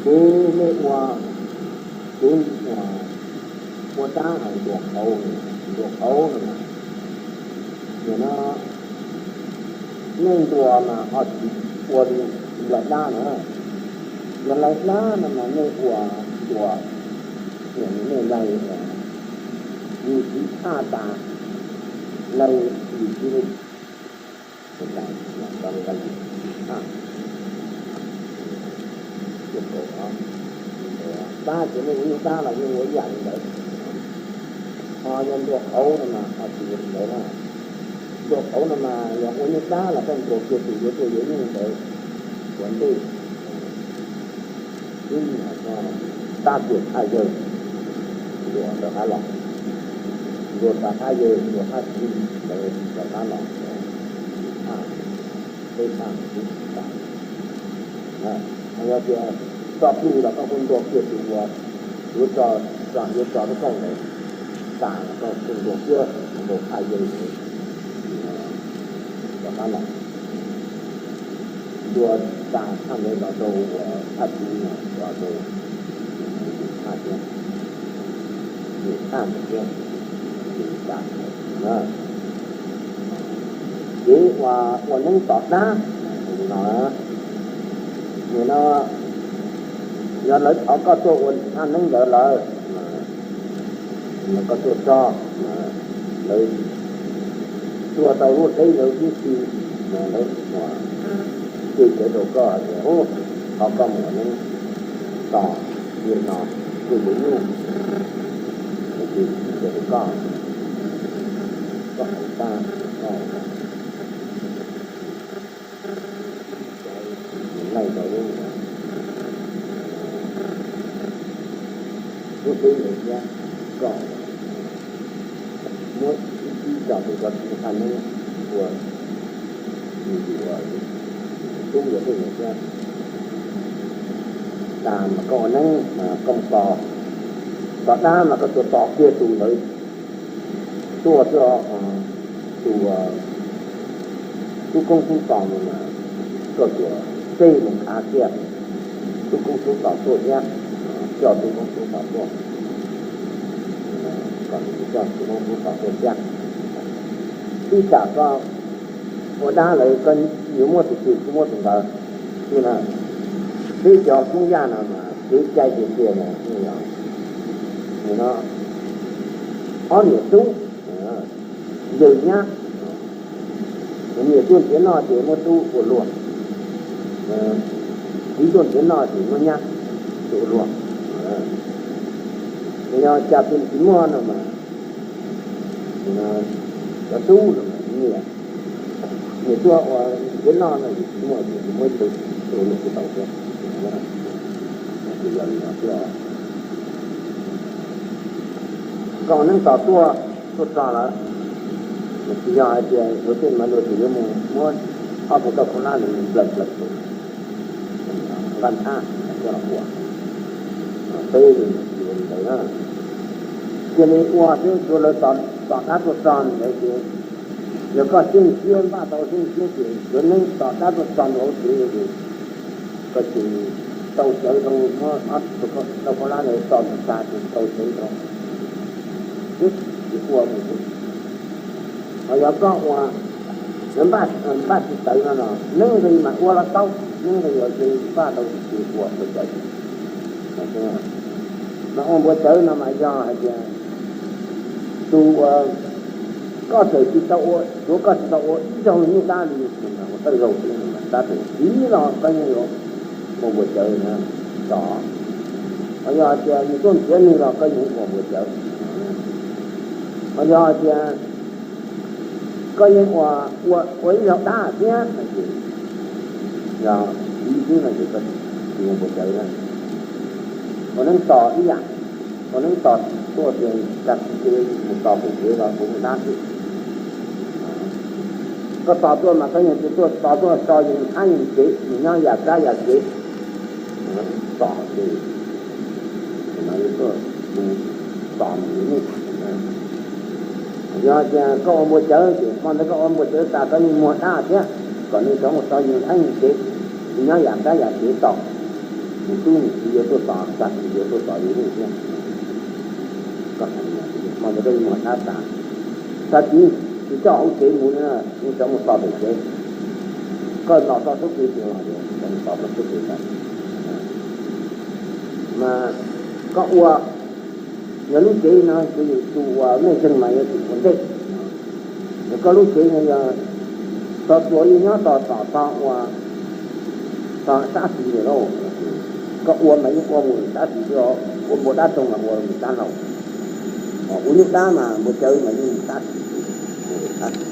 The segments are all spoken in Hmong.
Ces nej ua, kuv ua dab ntuas qauv, ntuas qauv no mas, nim no nej ntuas mas ho tsis ua li laim dab na. Yog laim dab no mas nej ua ntuas, nej laim, yus tsis tshaj tas, laim yus tsis dab ces nej ua nyuj dab los yeej ua ib yam li ntawd. Ho yog ntuas qauv no mas ho tsis ua li ntawd na. Ntuas qauv no mas yog ua nyuj dab los koj ntuas kiag tus yuav tuaj yuav nyuj ntawd ua ntej. Ib, tab tus thaj yawg ntuas rov qab los, ntuas rov qab yawg, ntuas thaj txiv ntawd rov qab los, thaj, peb thaj, ib thaj. Yog tias tso plig los koj kuj ntuas kiag tus uas yuav tso, yuav tso rau koj ntawd, tas los koj kuj ntuas kiag, ntuas thaj yawg ntawd rov qab los. Ntuas tas thaj ntawd los rau uas thaj txiv no los rau thaj thiab, thaj ntawd thiab, tas na. Ces ua, ua neeb tos dab no, nim no yog lawv thov koj tuaj ua thaj neeb ntawd lawm, koj tuaj tso, lawv tuaj tau lub deb ntawd tib si, lawv ua, ces cawv rau koj tias, thov koj mus ua neeb tos li no, kuj yuav nyuj, ces cawv rau koj, koj hais tag, koj laij rau lub, lub deb ntawd thiab, koj muab ib tib tso rau koj tus thaj neeb ua, yus ua tub ua tej ntawd thiab. Tas mas koj ua neeb mas koj mus tos, tos dab mas koj tuaj tos kiag tus ntawd tuaj, tuaj, tus tub koob tub tos ntawd mas koj tuaj tseg mus khav kiag tub koob tub tos tuaj thiab, coj tub koob tub tos tuaj, kom nws coj tub koob tub tos tuaj thiab. Ib tsam koj ua dab lawm koj yuav muab tus twg kuj muab tus ntawd xwb na. Peb cov Hmoob Yaj no mas kev cai tiag tiag mas yog, nim no ob niam tub, yawg nyab, niam tuaj nrhiav noj ces muab tub ua luag, txiv tuaj nrhiav noj ces muab nyab ua luag. Yog cas pheej tsis muaj no mas, cov tub no mas niam, niam tuaj ua nrhiav noj no ces tsis muaj ces muab yawg ua luag tsis tau thiab. Ces yog li no xwb os. Koj ua neeb tos tuaj, tuaj tso lawm, tsis yog hais tias luag tej mas luag tseem yuav mus muab ob puas tauj khaub hlab ntawd nplawm nplawm nqaj nthab coj los ua. Peb li ntawd na, cia li ua xwb, tsuav lawv tos dab tuaj tso ntawd ces yog koj xyeej siab npaj tau xyeej siab ces tsuav neeb tos dab tuaj tso ntawd ces koj ces tau cawv rau, muab ob tauj khaub hlab ntawd tso ntawm tag ces tau cawv rau, tsis ua mus xwb. Ho yog koj ua, npaj tsis tawv no los neeb nqis mas ua los tau, neeb nqis los cia li npaj tau ces ua puas cawv. Mas ua npuas cawv no mas yog hais tias tus uas koj txawm tsis tau ua, tsuav koj tsis tau ua ib zaug nyuj dab li, ua thawj zaug xwb, tab sis txiv los koj yeej yuav ua npuas cawv na, tso. Ho yog hais tias nws tuaj nrhiav nws los koj yeej ua npuas cawv. Ho yog hais tias koj yeej ua, ua ib zaug dab thiab no ces, yog txiv xwb no ces koj tsis ua npuas cawv na. Ua neeb tos ib yam, ua neeb tos tuaj tias tag kis mus tos pem kev los kuv mus dab xwb. Koj tos tuaj mas koj yeej tsis tuaj tos tuaj tso yus thab yus cev, yus nyob yam kab yam kev, tos ces tuaj mus tos mus yus nyuj. Yog tias koj ua npuas cawv ces hmo ntawd koj ua npuas cawv tas koj yeej muag dab thiab, kom nws rov mus tso yus thab yus cev, yus nyob yam kab yam kev tos. Tus tub nws tsis yuav tuaj tos, tag kis yuav tuaj tos yus thiab. Koj hais li no, hmo ntawd koj yuav mus hauv txaj tas, tag kis tsis coj hauv tsev mus na, yeej rov mus tos pem tsev. Koj los txog txoj kev tseem los, rov mus tos txoj kev ntawd. Mas koj ua, yog lub tsev no ces tus uas mej zeeg mas yuav tsum ua ntej. Yog koj lub tsev no yog txog tsuas yeej nyob tos tom tog ua, tog sab tid lawm lauj, koj ua mas yeej ua mus sab tid xwb, ua npua dab roog mas ua mus sab laug, ua nyuj dab mas npua cawv mas yeej mus sab tid, mus sab tid.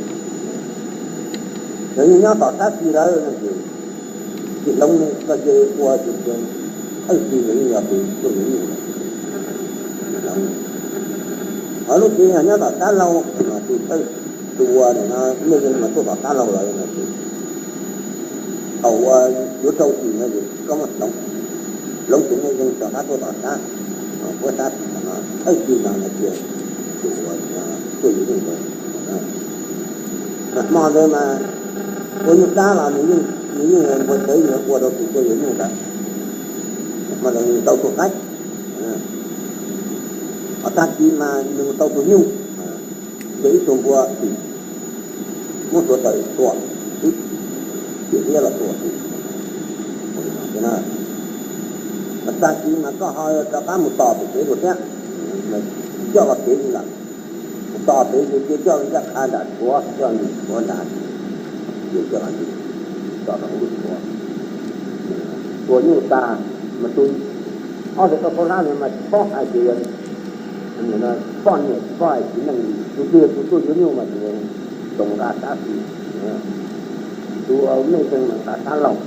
Yog yeej nyob tom sab tid lawm no ces tsis hloov li, koj cia li ua ces thawj txij nws yeej yog tus tuaj yuav nyuj lawm. Ho lub tsev yog nyob tom sab laug, tus thawj, tus uas nim no mej zeeg mas tuaj tom sab laug lawm no ces thaum uas yuav rau txim no ces koj muab hloov, hloov tus mej zeeg rov qab tuaj tom sab, puab sab txim no, thawj txij no no ces tus uas tuaj yuav nyuj ntawd. Hmo ntawd mas ua nyuj dab los nws yeej, nws yeej npua cawv nws ua rau tus tuaj yuav nyuj ntawd, hmo ntawd nws tau tuag qaib. Ho tag kis mas nws mus tau tus nyuj, ntes ib tug npua tim, muab suav taws tua xwb, ciam liab los tua xwb. Ho tag kis mas koj ho rov qab mus tos pem kev dua thiab, tsis coj los kev li lawm. Mus tos pem ces cia coj ncaj qha nram tshuav, coj ntim tshuav nrad, ces coj los ntim, tso rau hauv lub tshuav. Tua nyuj tas mas tus ob tug tau khaub hlab no mas tsis paub hais tias poj niam, tsis paub hais txiv neej li. Tus twg tus tuaj yuav nyuj mas tus ntawd nqa sab tid, tus mej zeeg mas nqa sab laug.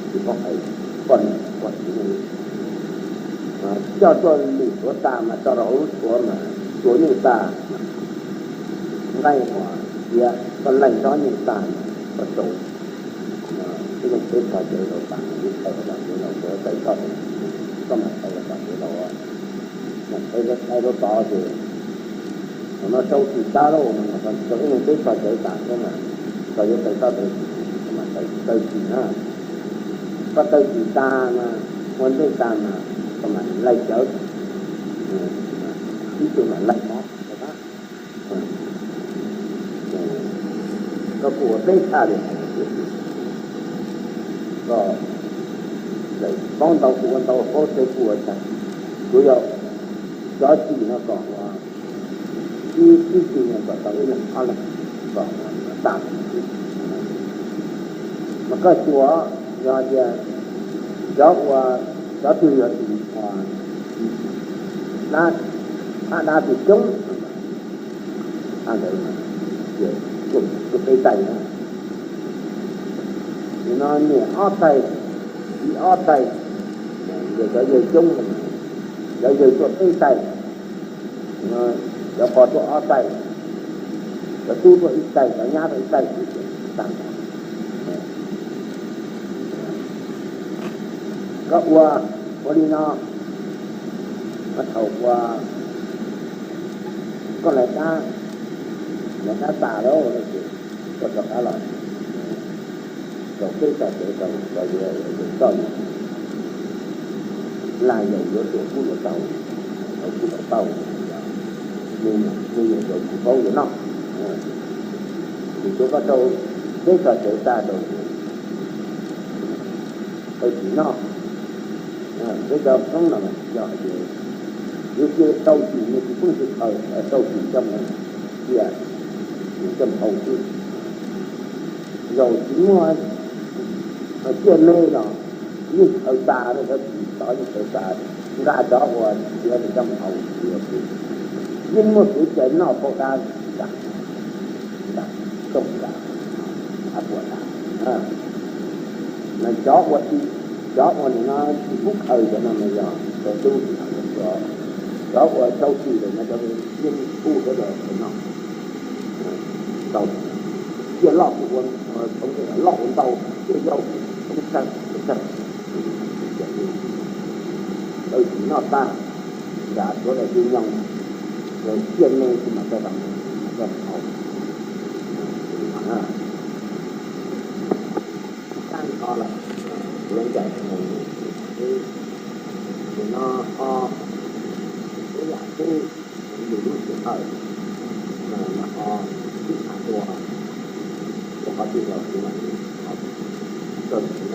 Tsis paub hais poj niam tsis paub hais txiv neej li. Coj tuaj ntim tshuav tas mas tso rau hauv lub tshuav mas tua nyuj tas, nqaij uas tiav koj laig nrob nyuj tas mas koj rau ib leeg peb txog cawv rau tas, ib thais rau tom cawv laus, cawv taw toj, koj mam thais rau tom cawv laus, mam thais rau tod ces thaum no rau txim tas lauj, rau ib leeg peb txog cawv tas thiab mas koj yuav taw toj taw, koj mam taw txim na. Koj taw txim tas mas ua ntej tas mas koj mam laig cawv, ib tug mam laig mov. Koj kuj ua peb txhaj li, koj txawm paub ntau kuv ua ntau, paub tsawg kuv ua tsawg. Kuv yog cov txim no kom ua ib, ib txhij no kom tau ib leeg ob leeg, kom tag. Mas koj xyuas, yog tias cov ua, cov twg yog tus ua dab, phab dab twg coob, phab ntawd tuaj peb taig na. Nim no niam ob taig, txiv ob taig, ces cov yawg coob, cov yawg tuaj peb taig, cov pog tuaj ob taig, cov tub tuaj ib taig, cov nyab tuaj ib taig, tag. Koj ua, ua li no, thaum ua koj lawv dab, lawv dab tas lawm ces koj rov qab los rau peb txog cawv rau, rau yuav txoj li lag yaus yuav tuam kub luam tau, tau kub tau tauj, me nyuam yaus tsis paub yuav noj. Ces tsuav koj rau peb txog cawv tag rau ces tau tsis noj. Peb cov Hmoob no mas tsis yog hais tias yuav cia tau tsis, nws tsis pheej tsis khaws, tau tsis coj mus cia, nws coj mus hau xwb. Zaum tsis muaj ciaj me los yeej khaws tas, cov tsis tov yeej khaws tas, nqa cov uas txiav los coj mus hau txiav xwb. Yeej muaj kev cai noj phau dab nram, nram tooj nram av puam nram. Mas cov ua tsis, cov ua nim no tsis pub khaws cov no mas yog cov tub, cov ua rau tsis lawm no cov yeej pub cov no noj. Tau ciaj loj kuj ua, loj ua ntau, ciaj yau kuj txeeg txeeg. Tau tsis noj tag, nram tuav daim tub nyoog, ciaj me kuj mam coj tau, mam coj tau. Tag nrho lawm. Kuv yuav ncaim mus, tus no ho, kuv yam kuj, kuv lwm lub sij hawm, no ho tib tham dua, ua qhov twg los kuv mam li ho kawm ntxiv.